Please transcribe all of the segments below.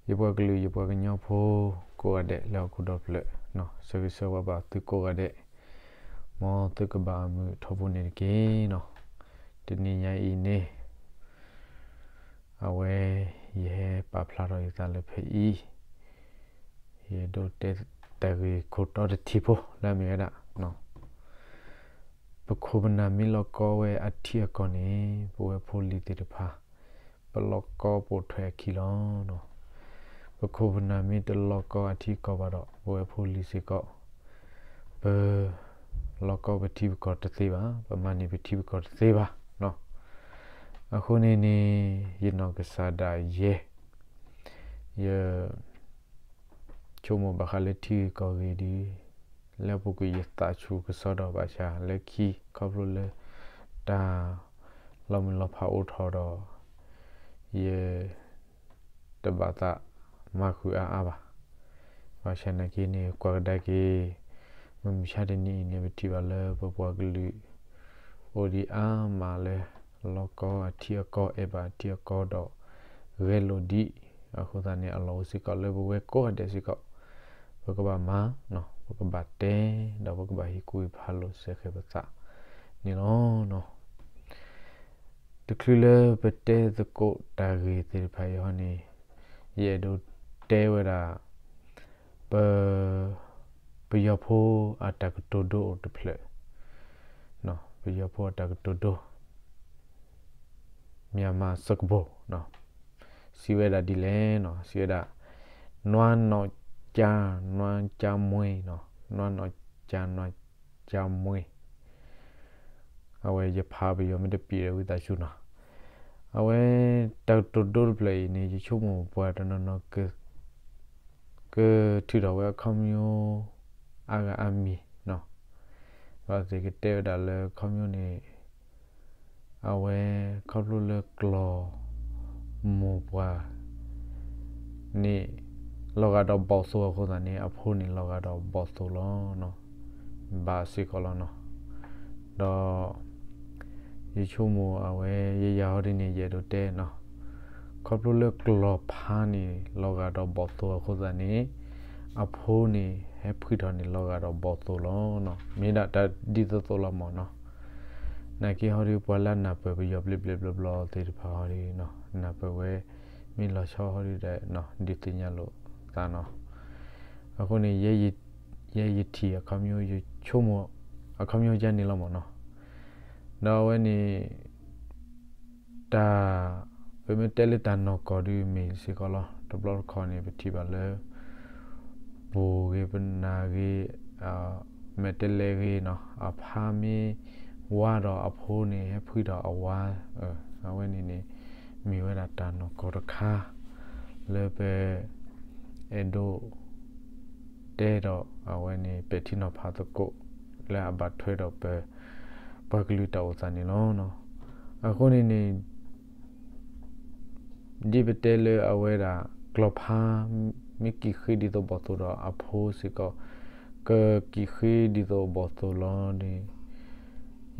ယပှၤကလုာ်ယပှၤကညီဖိ ကိးဂၤဒဲးလၢဟီၣ်ခိၣ်ဒီဖျၢၣ်, ဆၢဂ့ၤဆၢဝါဘၣ်သုကိးဂၤဒဲး, မ်သုကဘၣ်အမုာ်ထီဘိန့ၣ်တက့ၢ်နီၤ. တနံၤညါအံၤန့ၣ် အဝဲ ယဟဲပာ်ဖျါထီၣ်ယသးလၢဖဲအံၤ, ယအဲၣ်ဒိးတဲတၢ်ဂ့ၢ်ခိၣ်တီတထံၣ်ဖိလၢအမ့ၢ်ဝဲဒၣ် ပခိၣ်ပနၢ်မ့ၢ်လီၤကီဝဲအထံအကီၢ်န့ၣ် ပဝဲဖိလံၤသ့ၣ်တဖၣ် ပလီၤကီပိာ်ထွဲအခံလီၤ. ပခိၣ်ပနၢ်မ့ၢ်တလီၤကီအထံအကီၢ်ဘၣ်ဒီး ပဝဲဖိလံၤစ့ၢ်ကီး ပ လီၤကီပထံပကီၢ်တသ့ဘၣ်, ပမၤန့ၢ်ပထံပကီၢ်တသ့ဘၣ်. အဃိန့ၣ်န့ၣ် ယနီၢ်ကစၢ်ဒၣ်ယဲ ယ ဆိကမိၣ်ဘၣ်ဃးလၢထံဂ့ၢ်ကီၢ်ဂ့ၢ်ဒီး လၢအပူၤကွံာ်ယသးဆူၣ်ကစီဒီး ဘၣ်ဆၣ်လၢခံခီဖျိလၢ တၢ်လီၤမုၢ်လီၤဖးအိၣ်ထီၣ်ဒီး ယ တဘၣ်သးမၤဃုာ်အါအါဘၣ်. ဘၣ်ဆၣ်နာ်က့န့ၣ် ကွၢ်ကဒါက့ၤ မုၢ်မဆါတနံၤအံၤန့ၣ် ပထံၣ်ဘၣ်လၢပပှၤကလုာ် အိၣ်ဒံးအါမးလၢ လီၤကီအထံအကီၢ် အဲၣ်ဘၣ်အထံအကီၢ်ဒီး ဂဲၤလိာ်ဒံး, အဃိသတးန့ၣ် အလီၢ်အိၣ်စ့ၢ်ကီးလၢပဝဲကိးဂၤဒဲးစ့ၢ်ကီး ပကဘၣ်မၤ, ပကဘၣ်တဲ ဒီးပကဘၣ်ဟ့ၣ်ကူၣ်ဟ့ၣ်ဖးလိာ်စဲဃဲၤပသးန့ၣ်လီၤ. တချုးလၢပတဲသကိးတၢ်ဂ့ၢ်သ့ၣ်တဖၣ်အံၤဟီန့ၣ် ယအဲၣ်ဒိးတဲဝဲဒၣ် ပ ပယီၤဖိအတၢ်ကတိၤဒိအိၣ်တဖျၢၣ်, ပယီၤဖိအတၢ်ကတိၤဒိ မြန်မာစကားပုံ စံးဝဲဒၣ်ဒ်လဲၣ်နီၤ, စံးဝဲဒၣ် နွားနောက်ကျား နွားကျားမွေးနီၤ, နွားနောက်ကျား နွားကျားမွေး. အဝဲယဖးပယီၤမ့ၢ်တပျံၤဒီးဝံသးစူၤနီၤ. အဝဲတၢ်ကတိၤဒိတဖျၢၣ်အံၤန့ၣ် ယဆိကမိၣ်ပှၤတနီၤနီၤ ကထုးထီၣ်ဝဲအခီပညီ အါဂၤအါမံၤနီၤ. ဘၣ်သ့ၣ်ကတဲဝဲဒၣ်လၢအခီပညီန့ၣ် အဝဲခီဖျိလၢကျီၢ်မိၢ်ပှၢ်န့ၣ် လီၤဂာ်ဒီးဘီၣ်သိၣ်အဃိသတးန့ၣ် အဖိန့ၣ်လီၤဂာ်ဒီးဘီၣ်သိၣ်လီၤ. ဘၣ်စ့ၢ်ကီးလီၤနီၤ. ဒီး ယဆိကမိၣ်အဝဲ ယယၤဟီဒ်န့ၣ် ယအဲၣ်ဒိးတဲနီၤ, ခီဖျိလၢကျီၢ်ဖါန့ၣ် လီၤဂာ်ဒီးဘီၣ်သိၣ်အဃိသတးန့ၣ် အဖိန့ၣ် ဟဲဖှံထီၣ်န့ၣ် လီၤဂာ်ဒီးဘီၣ်သိၣ်လီၤ. မ့ၢ်ဒၣ်တၢ်ဒ်သိးသိးလီၤမၢ်နီၤ. နာ်က့ဟီဒ်ပှၤလၢအနၢ်ပၢၢ်ပယီၤဘျ့ဘျ့ဘျီဘျီသ့ၣ်တဖၣ်ဟီဒ် နၢ်ပၢၢ်ဝဲ မ့ၢ်လီၤဆီဟီဒ်ဒီး ဒုးသ့ၣ်ညါလိာ်သးနီၤ. အဃိန့ၣ် ယဲယထံၣ်အခီပညီ ယဆိကမိၣ်အခီပညီယါန့ၣ်လီၤမၢ်နီၤ. ဒီးအဝဲန့ၣ် တၢ် ပမ့ၢ်တဲလၢတၢ်နီၢ်ကီၢ်ဒုးမ့ၢ်စ့ၢ်ကီးလီၤ. တဘျီတခီၣ်န့ၣ် ပထံၣ်ဘၣ်လၢ ပူၤဂ့ၤပနၢ်ဂ့ၤ မဲာ်တဲးလဲးဂ့ၤနီၤ အဖါမ့ၢ်ဝါဒီးအဖိန့ၣ် ဟဲဖှံဒီးအဝါ, အဝဲန့ၣ်န့ၣ် မ့ၢ်ဝဲဒၣ်တၢ်နီၢ်ကီၢ်တခါ လၢပ အဲၣ်ဒိး တဲဒီးအဝဲန့ၣ် ပဲာ်ထံနီၤဖးသကိး လၢအဘၣ်ထွဲဒီးပ ပှၤကလုာ်တၢ်အိၣ်သးန့ၣ်လီၤ. အဃိန့ၣ်န့ၣ် ဒ်ပတဲလၢအဝဲဒၣ် ကျီၢ်ဖါ မ့ၢ်ကံၣ်ဃ့ဒ်သိးဘီၣ်သိၣ်ဒီးအဖိစ့ၢ်ကီး ကကံၣ်ဃ့ဒ်သိးဘီၣ်သိၣ်လီၤန့ၣ်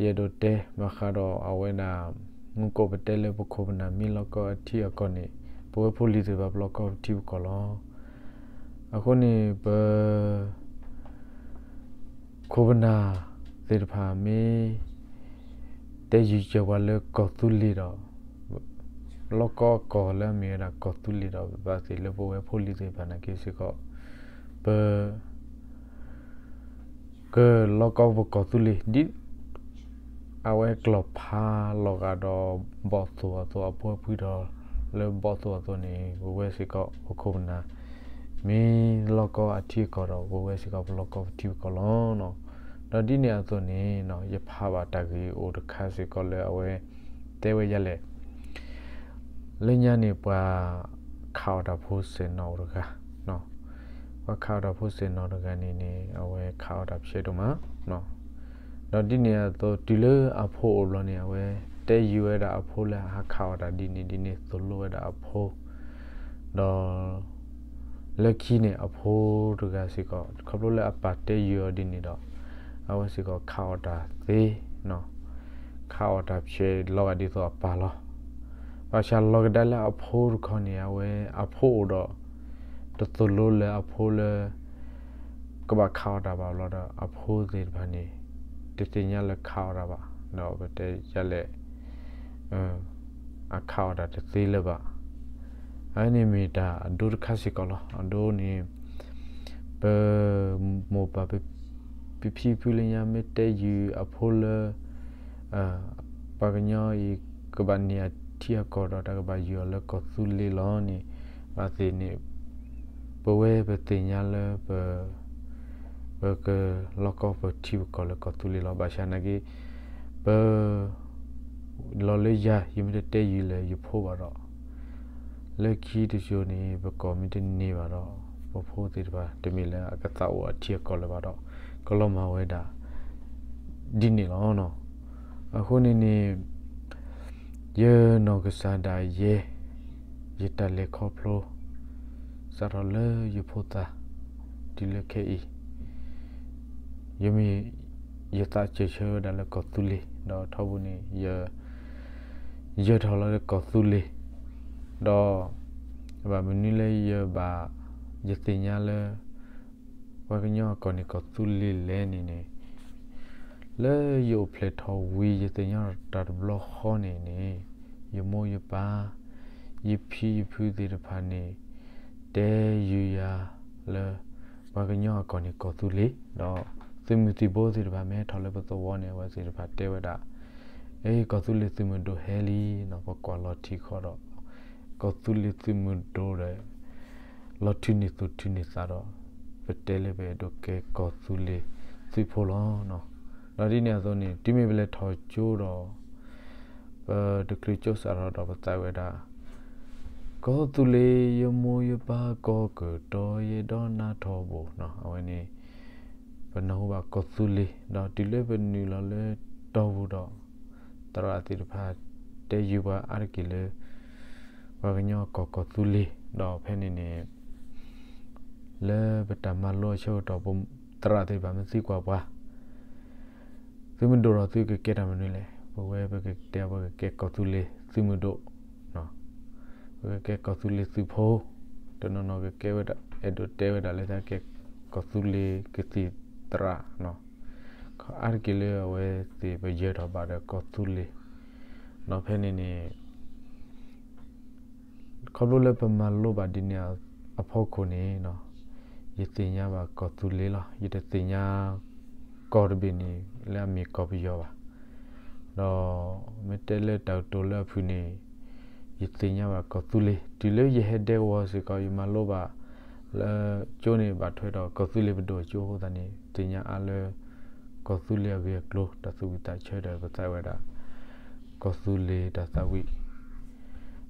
ယအဲၣ်ဒိးတဲဘၣ်ဃးဒီးအဝဲဒၣ် မူကိးပတဲလၢပခိၣ်ပနၢ်မ့ၢ်လီၤကီအထံအကီၢ်န့ၣ် ပဝဲဖိလံၤသ့ၣ်တဖၣ်ပလီၤကီပထံပကီၢ်လီၤ. အဃိန့ၣ် ပ ခိၣ်ပနၢ်သ့ၣ်တဖၣ်မ့ၢ် တဲယုာ်စၢၤပှၤလၢကီၢ်သူလ့ၤဒီး လီၤကီကီၢ်လၢအမ့ၢ်ဝဲဒၣ်ကီၢ်သူလ့ၤဒီး ဘၣ်သ့ၣ်လၢပဝဲဖိလံၤသ့ၣ်တဖၣ်နာ်က့စ့ၢ်ကီး ပ ကလီၤကီပကီၢ်သူလ့ၤ ဒ် အဝဲကျီၢ်ဖါလီၤဂာ်ဒီးဘီၣ်သိၣ်အသိး အဖိဖှံဒီးလၢဘီၣ်သိၣ်အသိးန့ၣ် ပဝဲစ့ၢ်ကီးပခိၣ်ပနၢ် မ့ၢ်လီၤကီအထံအကီၢ်ဒီး ပဝဲစ့ၢ်ကီးပလီၤကီပထံပကီၢ်လီၤ. ဒီးဒ်န့ၣ်အသိးန့ၣ် ယဖးဘၣ်တၢ်ဂ့ၢ်အိၣ်တခါစ့ၢ်ကီးလၢအဝဲ တဲဝဲဒ်လဲၣ် လၢညါန့ၣ် ပှၤခးအီၣ်တၢ်ဖိစဲၣ်နီၤအိၣ်တဂၤ, ပှၤခးအီၣ်တၢ်ဖိစဲၣ်နီၤတဂၤန့ၣ်န့ၣ် အဝဲခးအီၣ်တၢ်ဖျဲးဒိၣ်မး, ဒီးဒ်န့ၣ်အသိး တုၤလၢအဖိအိၣ်ဘျီန့ၣ် အဝဲတဲယုာ်ဝဲဒၣ်အဖိလၢဟးခးအီၣ်တၢ်ဒ်န့ၣ်ဒ်န့ၣ် သိၣ်လိဝဲဒၣ်အဖိ, ဒီး လၢခံန့ၣ် အဖိတဂၤစ့ၢ်ကီး ခီဖျိလၢအပၢ်တဲယုာ်အီၤဒ်န့ၣ်ဒီး အဝဲစ့ၢ်ကီးခးအီၣ်တၢ်သ့, ခးအီၣ်တၢ်ဖျဲးလီၤဂာ်ဒ်သိးအပၢ်လီၤ. ဘၣ်ဆၣ်လီၤကဒါလၢအဖိတခီန့ၣ် အဝဲအဖိအိၣ်ဒီး တသိၣ်လိလၢအဖိလၢ ကဘၣ်ခးအီၣ်တၢ်ဘၣ်လီၤဒီး အဖိသ့ၣ်တဖၣ်န့ၣ် တသ့ၣ်ညါလၢခးအီၣ်တၢ်ဘၣ်, ဒီးပတဲယလဲၣ် အခးအီၣ်တၢ်တသ့လၢၤဘၣ်. အန့ၣ်မ့ၢ်တၢ်အဒိတခါစ့ၢ်ကီးလီၤ. အဒိန့ၣ် ပမိၢ်ပၢ် ပဖံဖုလၢညါ မ့ၢ်တဲယုာ်အဖိလၢ ပှၤကညီအံၤ ကဘၣ်န့ၢ်အထံအကီၢ်ဒီး တၢ်ကဘၣ်ယုာ်အီၤလၢကီၢ်သူလ့ၤလီၤန့ၣ် ဘၣ်သ့ၣ်န့ၣ် ပဝဲပသ့ၣ်ညါလၢ ပကလီၤကီပထံပကီၢ်လၢကီၢ်သူလ့ၤလီၤ. ဘၣ်ဆၣ်နာ်က့ ပ လီၤလၢယၤ ယမ့ၢ်တတဲယုာ်လၢယဖိဘၣ်ဒီး လၢခံတစိၤန့ၣ် ပကီၢ်မ့ၢ်တန့ၢ်ဘၣ်ဒီး ပဖိသ့ၣ်တဖၣ် တမ့ၢ်လၢအကသးအိၣ်အထံအကီၢ်လၢၤဘၣ်ဒီး ကလီၤမၢ်ဝဲဒၣ် ဒ်န့ၣ်လီၤ. အဃိန့ၣ်န့ၣ် ယနီၢ်ကစၢ်ဒၣ်ယဲ ယတၢ်လဲၤခီဖျိ စးထီၣ်လၢယဖိသၣ် တုၤလၢခဲအံၤ ယမ့ၢ် ယသးစၢၢ်ဆၢဝဲဒၣ်လၢကီၢ်သူလ့ၤ ဒီးထီဘိန့ၣ် ယထီၣ်လီၤလၢကီၢ်သူလ့ၤ ဒီး ဘၣ်မနုၤလၢယဘၣ် ယသ့ၣ်ညါလၢ ပှၤကညီအကီၢ်န့ၣ်ကီၢ်သူလ့ၤလဲၣ်န့ၣ်န့ၣ် လၢယအိၣ်ဖျဲၣ်ထီၣ်ဝံၤ ယသ့ၣ်ညါတၢ်တဘျီဃီန့ၣ်န့ၣ် ယမိၢ်ယပၢ် ယဖံယဖုသ့ၣ်တဖၣ်န့ၣ် တဲယုာ်ယၤလၢ ပှၤကညီအကီၢ်န့ၣ်ကီၢ်သူလ့ၤ ဒီးသုးမုၢ်သံၣ်ဘိသ့ၣ်တဖၣ်မ့ၢ်ဟဲထီၣ်လၢပသဝီန့ၣ် အဝဲသ့ၣ်တဖၣ်တဲဝဲဒၣ် အ့ ကီၢ်သူလ့ၤသုးမုၢ်ဒိၣ်ဟဲလံနီၤ ပကွၢ်လီၤထံဃီဒီး ကီၢ်သူလ့ၤသုးမုၢ်ဒိၣ်ဒီး လီၤထုးန့ၢ်သူၣ်ထုးန့ၢ်သးဒီး ပတဲလၢပအဲၣ်ဒိးကဲကီၢ်သူလ့ၤသုးဖိလီၤ. ဒီးဒ်န့ၣ်အသိးန့ၣ် တုၤမ့ၢ်ပလဲၤထီၣ်ကၠိဒီး ပတချုးကၠိစးထီၣ်ဒီးပသးဝဲဒၣ် ကီၢ်သူလ့ၤ ယမိၢ်ယပၢ်ကီၢ်ကတီၤ ယအဲၣ်ဒိးနါထီၣ်ဘိၣ်နီၤ အဝဲန့ၣ် ပနၢ်ဟူဘၣ်ကီၢ်သူလ့ၤ ဒီးတုၤလၢပနုာ်လီၤလၢတီၢ်ပူၤဒီး သရၣ်သ့ၣ်တဖၣ် တဲယုာ်ပှၤအါတက့ၢ်လၢ ပှၤကညီအကီၢ်ကီၢ်သူလ့ၤ ဒီးဖဲန့ၣ်န့ၣ် လၢပတၢ်မၤလိအဆၢကတီၢ် ပသရၣ်သ့ၣ်တဖၣ်မ့ၢ်သံကွၢ်ပှၤ သုးမုၢ်ဒိၣ်ဒီးသုကကဲတၢ်မနုၤလဲၣ်. ပဝဲပကတဲ ပကကဲကီၢ်သူလ့ၤသုးမုၢ်ဒိၣ်, ပကကဲကီၢ်သူလ့ၤသုးဖိ, တနီၤနီၤကကဲဝဲဒၣ် အဲၣ်ဒိးတဲဝဲဒၣ်လၢတၢ်ကဲကီၢ်သူလ့ၤကသံၣ်သရၣ်, အါတက့ၢ်လၢအဝဲသ့ၣ်ပယၢၤထီၣ်ဘၣ်ဒီးကီၢ်သူလ့ၤ, ဒီးဖဲန့ၣ်န့ၣ် ခီဖျိလၢပမၤလိဘၣ်ဒ်န့ၣ်အဖီခိၣ်န့ၣ် ယသ့ၣ်ညါဘၣ်ကီၢ်သူလ့ၤလီၤ. ယတသ့ၣ်ညါ ကီၢ်တဘ့ၣ်န့ၣ် လၢအမ့ၢ်ကီၢ်ပယီၤဘၣ်. ဒီးမ့ၢ်တဲလၢတၢ်ကတိၤလၢအဖုၣ်န့ၣ် ယသ့ၣ်ညါဘၣ်ကီၢ်သူလ့ၤ တုၤလၢယဟဲဒဲကဝီၤစ့ၢ်ကီး ယမၤလိဘၣ်လၢကၠိန့ၣ် ဘၣ်ထွဲဒီးကီၢ်သူလ့ၤပဒိၣ်ကၠိအဃိသတးန့ၣ် သ့ၣ်ညါအါလၢ ကီၢ်သူလ့ၤအဂ့ၢ်အကျိၤ တၢ်သူၣ်ဝံၣ်သးဆၢဒီး ပသးဝဲဒၣ် ကီၢ်သူလ့ၤတၢ်သးဝံၣ်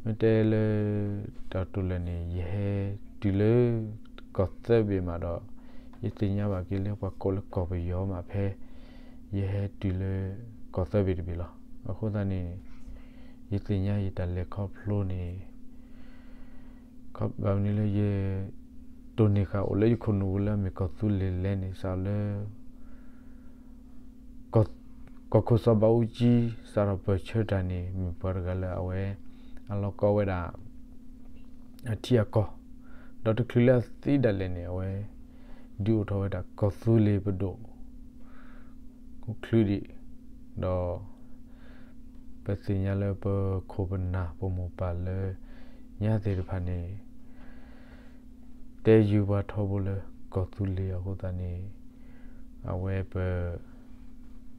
မ့ၢ်တဲလၢ တၢ်ကတိၤလၢာ်န့ၣ် ယဟဲတုၤလၢ ကီၢ်သၢဘ့ၣ်မးဒီး ယသ့ၣ်ညါဘၣ်က့ၤလၢပှၤကိးလၢကီၢ်ပယီၤမးဖဲ ယဟဲတုၤလၢ ကီၢ်သၢဘ့ၣ်တဘ့ၣ်လီၤ. အဃိသတးန့ၣ် ယသ့ၣ်ညါယတၢ်လဲၤခီဖျိန့ၣ် ဘၣ်မနုၤလၢယ တိၢ်န့ၢ်ဃာ်အိၣ်လၢယခိၣ်နူာ်ပူၤလၢအမ့ၢ်ကီၢ်သူလ့ၤလဲၣ်န့ၣ် စးလၢ ကီၢ်ခိၣ်စီၤဘးအူကၠံ စးထီၣ်ပၢၢ်ဆၢတၢ်န့ၣ် မ့ၢ်ပှၤတဂၤလၢအဝဲ အလီၤကီဝဲဒၣ် အထံအကီၢ်, ဒီးတချုးလၢအသံဒၣ်လဲာ်န့ၣ် အဝဲ ဒုးအိၣ်ထီၣ်ဝဲဒၣ်ကီၢ်သူလ့ၤပဒိၣ် ချုးဒံး, ဒီး ပသ့ၣ်ညါလၢပခိၣ်ပနၢ်ပမိၢ်ပၢ်လၢညါသ့ၣ်တဖၣ်န့ၣ် တဲယုာ်ပှၤထီဘိလၢကီၢ်သူလ့ၤအဃိသတးန့ၣ် အဝဲပ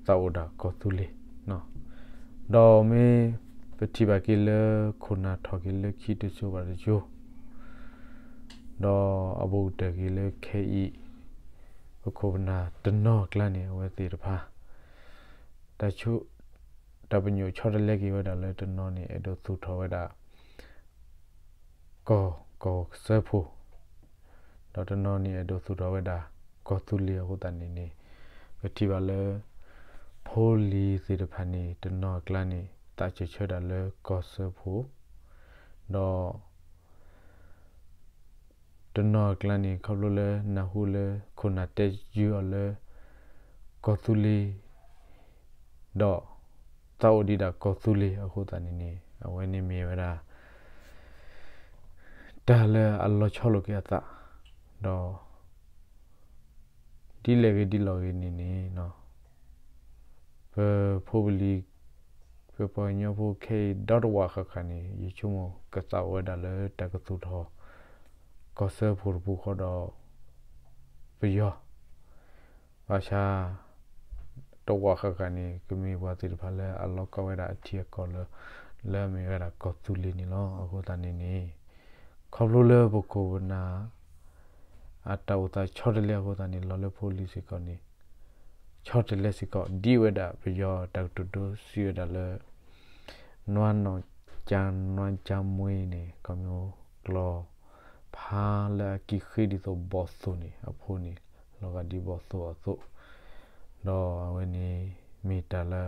သးအိၣ်ဒၣ်ကီၢ်သူလ့ၤ, ဒီးမ့ၢ်ပထံၣ်ဘၣ်က့ၤလၢခိၣ်နၢ်ထီၣ်က့ၤလၢခံတစိၤဘၣ်တစိၤ, ဒီးအဘူးကတၢၢ်က့ၤလၢခဲအံၤ ပခိၣ်ပနၢ်တနီၤအကျါန့ၣ် အဝဲသ့ၣ်တဖၣ် တၢ်ပညိၣ်ဆီတလဲက့ၤဝဲဒၣ်လၢတနီၤန့ၣ် အဲၣ်ဒိးသူၣ်ထီၣ်ဝဲဒၣ် ကီၢ်ကီၢ်စၢဖှိၣ်, ဒီးတနီၤန့ၣ်အဲၣ်ဒိးသူၣ်ထီၣ်ဝဲဒၣ်ကီၢ်သူလ့ၤအဃိသတးန့ၣ်န့ၣ် ပထံၣ်ဘၣ်လၢ ဖိလံၤသ့ၣ်တဖၣ်န့ၣ် တနီၤအကျါန့ၣ် သးစၢၢ်ဆၢဒၣ်လၢကီၢ်စၢဖှိၣ်, ဒီး တနီၤအကျါန့ၣ် ခီဖျိလၢနၢ်ဟူလၢခိၣ်နၢ်တဲယုာ်အီၤလၢ ကီၢ်သူလ့ၤ ဒီး သးအိၣ်ဒံးဒၣ်ကီၢ်သူလ့ၤအဃိသတးန့ၣ်န့ၣ် အဝဲန့ၣ်မ့ၢ်ဝဲဒၣ် တၢ်လၢအလီၤဆီလိာ်က့ၤအသး ဒီး ဒ်လဲၣ်ဂ့ၤဒ်လဲၣ်ဂ့ၤန့ၣ်န့ၣ် ပဖိပလံၤ ပပှၤကညီဖိခဲအံၤဒီတဝးဃၣ်ဃၣ်န့ၣ် ယဆိကမိၣ်ကသးအိၣ်ဝဲဒၣ်လၢတၢ်ကသူၣ်ထီၣ် ကီၢ်စၢဖှိၣ်တပူၤဃီဒီး ပယီၤ ဘၣ်ဆၣ် တဝးဃၣ်ဃၣ်န့ၣ် ကမ့ၢ်ပှၤသ့ၣ်တဖၣ်လၢအလီၤကီဝဲဒၣ်အထံအကီၢ်လၢ လၢအမ့ၢ်ဝဲဒၣ်ကီၢ်သူလ့ၤန့ၣ်လီၤ. အဃိသတးန့ၣ်န့ၣ် ခီဖျိလၢပခိၣ်ပနၢ် အတၢ်အိၣ်သးဆီတလဲအဃိသတးန့ၣ် လီၤလၢဖိလံၤစ့ၢ်ကီးန့ၣ် ဆီတလဲစ့ၢ်ကီး ဒ်ဝဲဒၣ်ပယီၤတၢ်ကတိၤဒိစံးဝဲဒၣ်လၢ နွါနီၢ်ကၠါနွါကၠါမွ့န့ၣ် ကီၢ်မ့ၢ်ကျီၢ် ဖးလၢအကံၣ်ဃ့ဒ်သိးဘီၣ်သိၣ်န့ၣ် အဖိန့ၣ် လီၤဂာ်ဒ်ဘီၣ်သိၣ်အသိး ဒီးအဝဲန့ၣ်မ့ၢ်တၢ်လၢ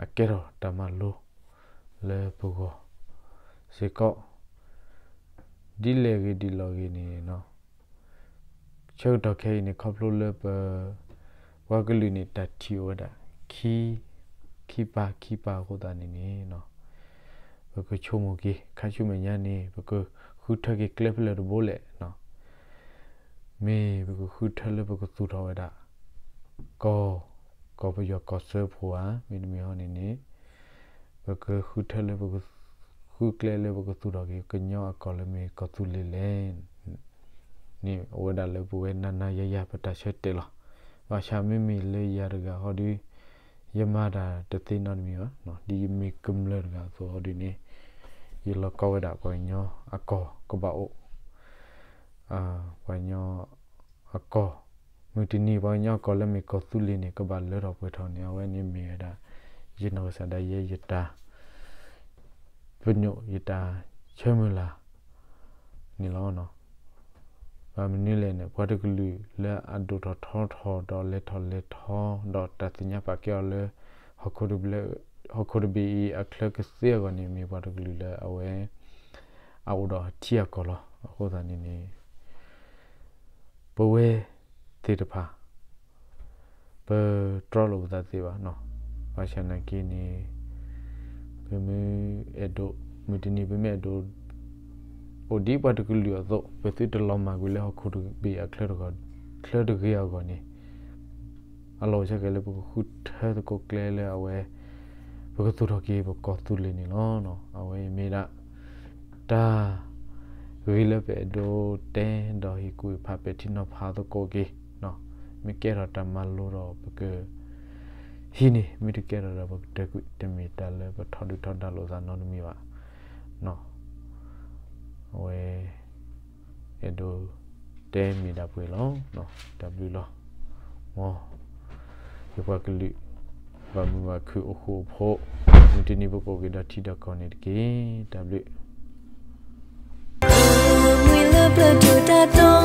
အကဲထီၣ်တၢ်မၤလိ လၢပဂီၢ်စ့ၢ်ကီး ဒ်လဲၣ်ဂ့ၤဒ်လဲၣ်ဂ့ၤန့ၣ် ဆၢကတီၢ်ခဲအံၤန့ၣ် ခီဖျိလၢပ ပှၤကလုာ်န့ၣ် တၢ်ထံၣ်အိၣ်ဝဲဒၣ် ခံ ခံပၤခံပၤအဃိသတးန့ၣ်န့ၣ် ပကဆိကမိၣ်က့ၤ ခါဆူမဲာ်ညါန့ၣ် ပကဃုထၢက့ၤကျဲဖဲလဲၣ်တဘိလဲၣ် မ့ၢ်ပကဃုထၢလၢပကသူၣ်ထီၣ်ဝဲဒၣ် ကီၢ် ကီၢ်ပယီၤကီၢ်စၢဖှိၣ်ဧါ မ့တမ့ၢ်ဟီန့ၣ်န့ၣ် ပကဃုထၢလၢပက ဃုကျဲလၢပကသူၣ်ထီၣ်က့ၤ ကညီအကီၢ်လၢမ့ၢ်ကီၢ်သူလ့ၤလဲၣ် န့ၣ် အိၣ်ဝဲဒၣ်လၢပဝဲနၤနၤယၤယၤပတၢ်ဆၢတဲာ်လီၤ. ဘၣ်ဆၣ်မ့မ့ၢ်လၢယၤတဂၤဟီဒီး ယမၤတၢ်တသ့နီတမံၤဘၣ်, ဒ်ယမ့ၢ်ကမျၢၢ်တဂၤအသိးဟီဒုန့ၣ် ယလီၤကီဝဲဒၣ်ပှၤကညီအကီၢ်ကဘၣ်အိၣ် ပှၤကညီအကီၢ်, မုၢ်တနံၤပှၤကညီအကီၢ်လၢမ့ၢ်ကီၢ်သူလ့ၤန့ၣ် ကဘၣ်လၢထီၣ်ပှဲၤထီၣ်န့ၣ် အဝဲန့ၣ်မ့ၢ်ဝဲဒၣ် ယနီၢ်ကစၢ်ဒၣ်ယဲ ယတၢ် ပညိၣ်ယတၢ်ဆၢမုၢ်လၢ်န့ၣ်လီၤ. ဘၣ်မနုၤလဲၣ်န့ၣ် ပှၤတကလုာ်လၢအဒိၣ်ထီၣ်ထီထီၣ်ဒီးလဲၤထီၣ်လဲၤထီ ဒီးတၢ်သ့ၣ်ညါပာ်ကဲအီၤလၢ ဟီၣ်ခိၣ်တဘ့ၣ်အံၤအချၢကသ့အဂီၢ်န့ၣ် မ့ၢ်ပှၤတကလုာ်လၢအဝဲ အအိၣ်ဒီးအထံအကီၢ်လီၤ. အဃိသတးန့ၣ်န့ၣ် ပဝဲသ့ၣ်တဖၣ် ပတြီလိာ်ပသးသ့ဘၣ်နီၤ. ဘၣ်ဆၣ်နာ်က့န့ၣ် ပမ့ၢ်အဲၣ်ဒိး မုၢ်တနံၤပမ့ၢ်အဲၣ်ဒိး အိၣ်ဒ်ပှၤတကလုာ်အသိး ပသုတလီၤမၢ်ကွံာ်လၢဟီၣ်ခိၣ်တဘ့ၣ်အချၢတဂ့ၤအဂီၢ်န့ၣ် အလီၢ်အိၣ်ဆၢကဲၤလၢပကဃုထၢသကိးကျဲလၢအဝဲ ပကသူၣ်ထီၣ်က့ၤပကီၢ်သူလ့ၤန့ၣ်လီၤ. အဝဲအံၤမ့ၢ်ဒၣ် တၢ်ဂ့ၤလၢပအဲၣ်ဒိးတဲဒီးဟ့ၣ်ကူၣ်ဖးပဲာ်ထံနီၤဖးသကိးက့ၤ, မ့ၢ်ကဲထီၣ်တၢ်မၤလိဒီးပက ဟံးန့ၢ်, မ့ၢ်တကဲထီၣ်ဒီးပကတၢၢ်ကွံာ်, တမ့ၢ်တၢ်လၢပထီဒုၣ်ထီဒါလိာ်သးနီတမံၤဘၣ်. အဝဲ အဲၣ်ဒိး တဲမ့ၢ်ဒၣ်ပှဲၤလီၤ. တၢ်ဘျုးလီၤ. မ် ယပှၤကလုာ် ဘၣ်မုာ်ဘၣ်ခုၣ်အိၣ်ဃူအိၣ်ဖိး, မုၢ်တနံၤပကအိၣ်က့ၤဒီးထံဒီးကီၢ်န့ၣ်တက့ၢ်. တၢ်ဘျုး.